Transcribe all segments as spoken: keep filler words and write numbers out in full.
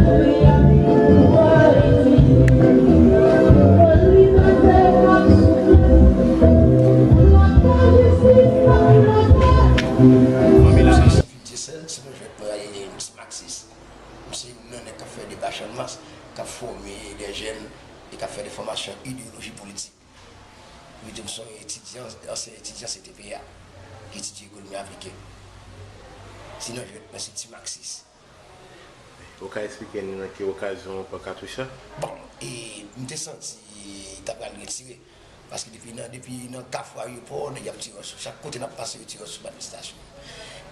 Fanmi nou se Steve Dieuseul, se yon jwèt mwen rele Ti Maksis. M se youn nan nèg k ap fè deba chanmas, k ap fòme de jèn e k ap fè de fòmasyon ideyoloji politik. Epi tou, m se yon etidyan, ansyen etidyan C T P A, ki etidye ekonomi aplike. Sinon, jwèt mwen se Ti Maksis. Ou ka eksplike n nan ki okazyon ou pran katouch la? Bon, e, m te santi ta pral retire. Paske depi nan, depi nan kafou ayewopò, nèg y ap tire sou. Chak kote n ap pase, yo tire sou manifestasyon.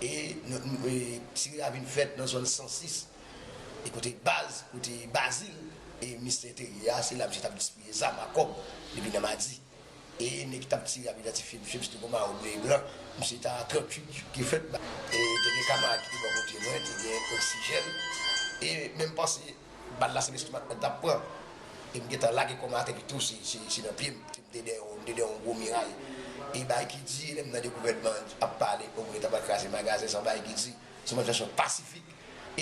E, nou, nou, e, tire a vin fèt nan zòn san sis, e kote baz, kote Bazil, e ministè enteryè a, se la misye t ap distribiye zam a kòb depi nan madi. E nèg ki t ap tire ap idantifye misye, misye te gon mawo ble e blan. Misye ta tranntuit jou ki fèt ba. E te gen kamarad ki te bò kote mwen, te gen oksijèn. E menm panse, bal la se lestomak mwen t ap pran. E m gentan lage kò m atè, epi tou se, se, se nan pye m. M te dèyè, m te dèyè yon gwo miray. E bagay ki di, lè m tande gouvènman an ap pale, bon, gouvènman ta pral kraze magazen, se yon bagay ki di. Se yon manifestasyon pasifik. E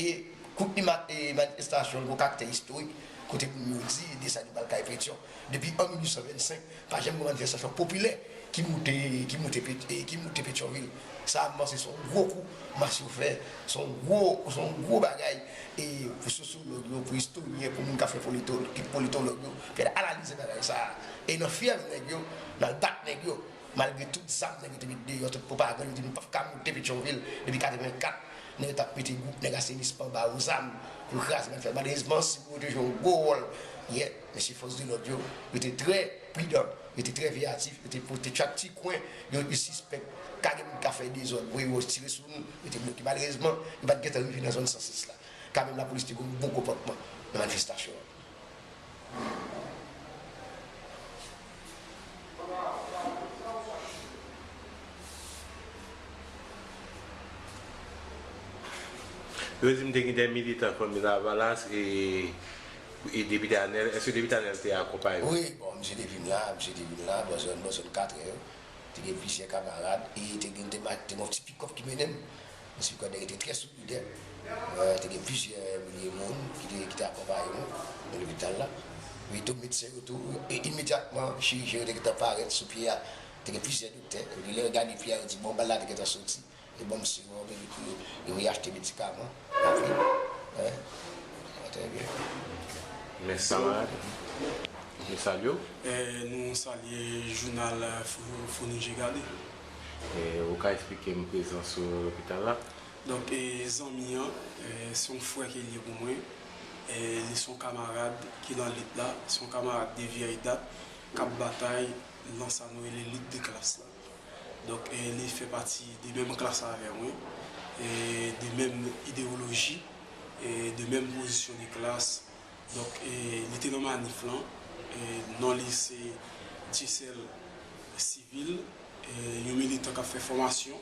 kontni ma-, e manifestasyon an gon karaktè istorik, kote moun yo di de sa nou pral kay Petyon. Depi an mil uit san vennsenk, pa janm gon manifestasyon popilè ki moute, ki moute Pet-, e ki moute Petyonvil. Sa, m panse se yon gwo kou mas yo fè, se yon gwo, se yon gwo bagay, e pou sosyològ yo, pou istoryen, pou moun k ap fè polito-, ki politològ yo, pou y al analize bagay sa a. E nan fyèv nèg yo, n al bat nèg yo. Malgre tout zam nèg yo te met deyò, tout pwopagann yo te di nou p ap ka moute Petyonvil depi katrevenkat, nèg yo t ap mete gwoup nèg asenisman ba yo zam pou yo kraze manifè. Malerezman, si pou yo te jwe yon gwo wòl yè, mesye fòs de lòd yo, yo te trè pridan, yo te trè veyatif, yo te pote chak ti kwen yo, yo sispèk ka gen moun k ap fè dezòd, voye wòch, tire sou nou, yo te bloke. Malerezman, yo pa t gentan rive nan zòn san sis la. Kanmenm, lapolis te gen yon bon konpòtman nan manifestasyon an. Yo di m te gen de militan Fanmi Lavalas e, e Depite Anèl. Èske Depite Anèl te akonpaye w? Wi, bon, misye te vin la, misye te vin la, bò zòn, bò zòn katrè yo. Te gen plizyè kamarad, e te gen, te ma-, te gen yon ti pikòp ki mennen m. Misye kwè nèg yo te trè solidè. Euh, te gen plizyè milye moun ki te, ki te akonpaye nou nan lopital la. Epi tou medsen yo tou, e imedyatman, chirijyen yo te gentan parèt sou pye a. Te gen plizyè doktè. Epi lè yo gade pye a, yo di, bon, bal la te gentan soti. E bon, misye yo, yo, yo, yo achte medikaman. Epi, hein, trè byen. Mèsi, kamarad. Nou salye w. Eh, nou salye jounal, eh, Fou-, Founi Je Gade. Eh, ou ka eksplike m prezans ou nan lopital la? Donk, eh, zanmi an, eh, se yon frè ke l ye pou mwen. Eh, li se yon kamarad ki nan lit la, se yon kamarad de vyèy dat k ap batay nan sa nou rele lit de klas la. Donk, eh, li fè pati de menm klas avè mwen, eh, de menm idewoloji, eh, de menm pozisyon de klas. Donk, eh, li te nan manif lan. Eh, non li se Dieuseul Civil, eh, yon militan k ap fè fòmasyon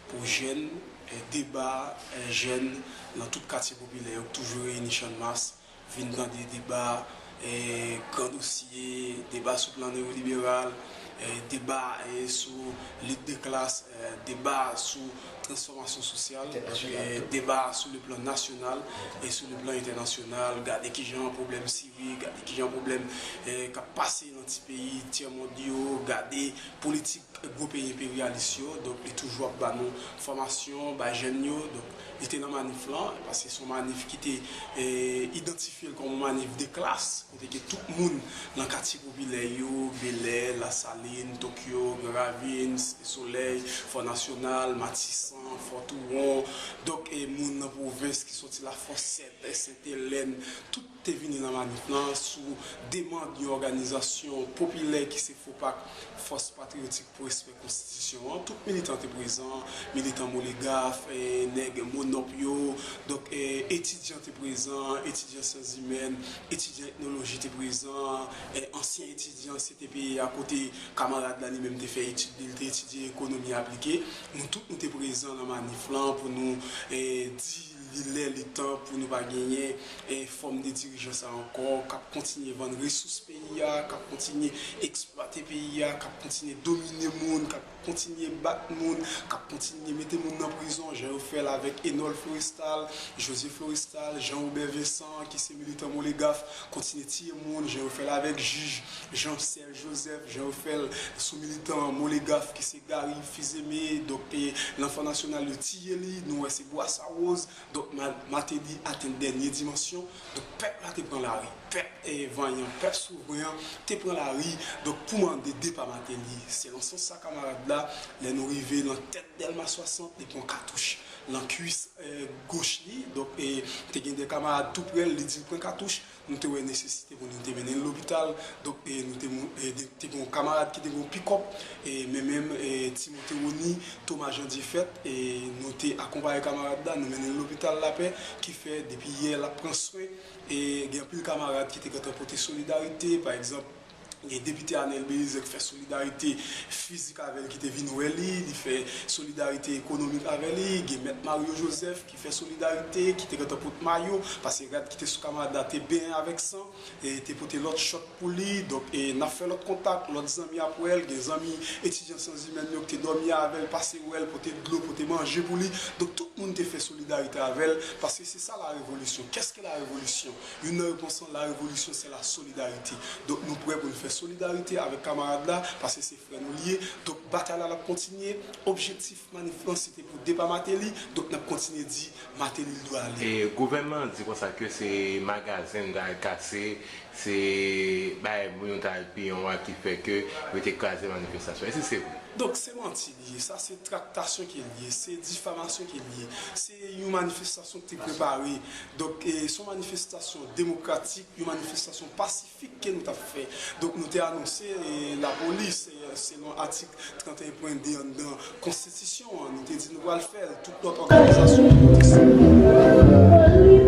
pou jèn, eh, deba, eh, jèn nan tout katye popilè yo, k toujou reyini Channmas, vin tande deba, eh, gran dosye, deba sou plan newoliberal, eh, deba, eh, sou lit de klas, eh, deba sou transfòmasyon sosyal, eh, deba sou le plan nasyonal e sou le plan entènasyonal, gade kijan pwoblèm sivik, gade kijan pwoblèm, eh, k ap pase nan ti peyi tyèmond yo, gade politik gwo peyi enperyalis yo. Donk, li toujou ap ba nou fòmasyon, bay jèn yo. Donk, li te nan manif lan, paske se yon manif ki te, eh, idantifye l kòm yon manif de klas, kote ke tout moun nan katye popilè yo, Bèlè, Lasalin, Tokyo, Gran Ravin, Site Solèy, Fò Nasyonal, Matisan, Fò Touwon, donk, eh, moun nan pwovens ki soti Lafòsèt, Sentèlèn, tout te vini nan manif lan sou demann yon òganizasyon popilè ki se FOPAK, Fòs Patriyotik pou Respè Konstitisyon an. Tout militan te prezan, militan Molegaf, eh, nèg Monòp yo, donk, eh, etidyan te prezan, etidyan syans imèn, etidyan etnoloji te prezan, eh, ansyen etidyan C T P A, kote kamarad la li menm te fè etid li, li te etidye ekonomi aplike. Nou tout nou te prezan nan manif lan pou nou, eh, di Li lè, li tan pou nou pa genyen e fòm de dirijan sa ankò, k ap kontinye vann resous peyi a, k ap kontinye eksplwate peyi a, k ap kontinye domine moun, k ap kontinye bat moun, k ap kontinye mete moun nan prizon, jan yo fè l avèk Enol Florestal, José Florestal, Jean Robert Vincent, ki se militan Molegaf, kontinye tiye moun, jan yo fè l avèk jij Jean Serge Joseph, jan yo fè l sou militan Molegaf, ki se Gary Fils-Aimé, donk, e, Lanfan Nasyonal, yo tiye li, nou wè se Bwasa Woz, donk, Ma-, Martelly atenn dènye dimansyon, donk, pèp la te pran lari, pèp, e, vanyan, pèp souvren an te pran lari, donk, pou mande depa Martelly. Se nan sans sa kamarad la, lè nou rive nan tèt Dèlma swasant, li pran katouch nan kwis, e, goch li, donk, e, te gen de kamarad tou prè l, li di l pran katouch, nou te wè nesesite pou nou te mennen l lopital. Donk, e, nou te, mou- e, de- te gen yon kamarad ki te gen yon pikòp, e, men menm, e, Timote Rony, Thomas Jean Diefet, e, nou te akonpaye kamarad la, nou mennen l lopital Lapè, ki fè depi yè l ap pran swen. E gen anpil kamarad ki te gentan pote solidarite, pa egzanp, gen depite Anel Belizaire ki fè solidarite fizik avè l, ki te vin wè li, li fè solidarite ekonomik avè li, gen mèt Mario Joseph ki fè solidarite, ki te gentan pot mayo, paske rad ki te sou kamarad la te benyen avèk san, e te pote lòt chòt pou li, donk, e n ap fè lòt kontak, lòt zanmi ap wè l, gen zanmi etidyan syans imèn yo ki te dòmi avè l, pase wè l, pote dlo, pote manje pou li, donk tout moun te fè solidarite avè l, paske se sa la revolisyon. Qu'est-ce que la révolution? Youn nan repons lan, la revolisyon, se la solidarite. Donk, nou prè pou nou fè solidarite avèk kamarad la, paske se frè nou li ye. Donk, batay la, l ap kontinye. Objektif manif lan, se te pou depa Martelly. Donk, n ap kontinye di, Martelly, l dwe ale. E gouvènman an di konsa ke se magazen l ta al kase, se bagay moun yo ta al piye an ki fè ke yo te kraze manifestasyon. Èske se vre? Donk, se manti li ye. Sa, se traktasyon ke l ye. Se difamasyon ke l ye. Se yon manifestasyon ki te prepare. Donk, e, se yon manifestasyon demokratik, yon manifestasyon pasifik ke nou t ap fè. Donk, nou te anonse, e, lapolis, e, selon atik trannteyen pwen de anndan konstitisyon an, nou te di nou pral fè l. Tout lòt òganizasyon ki te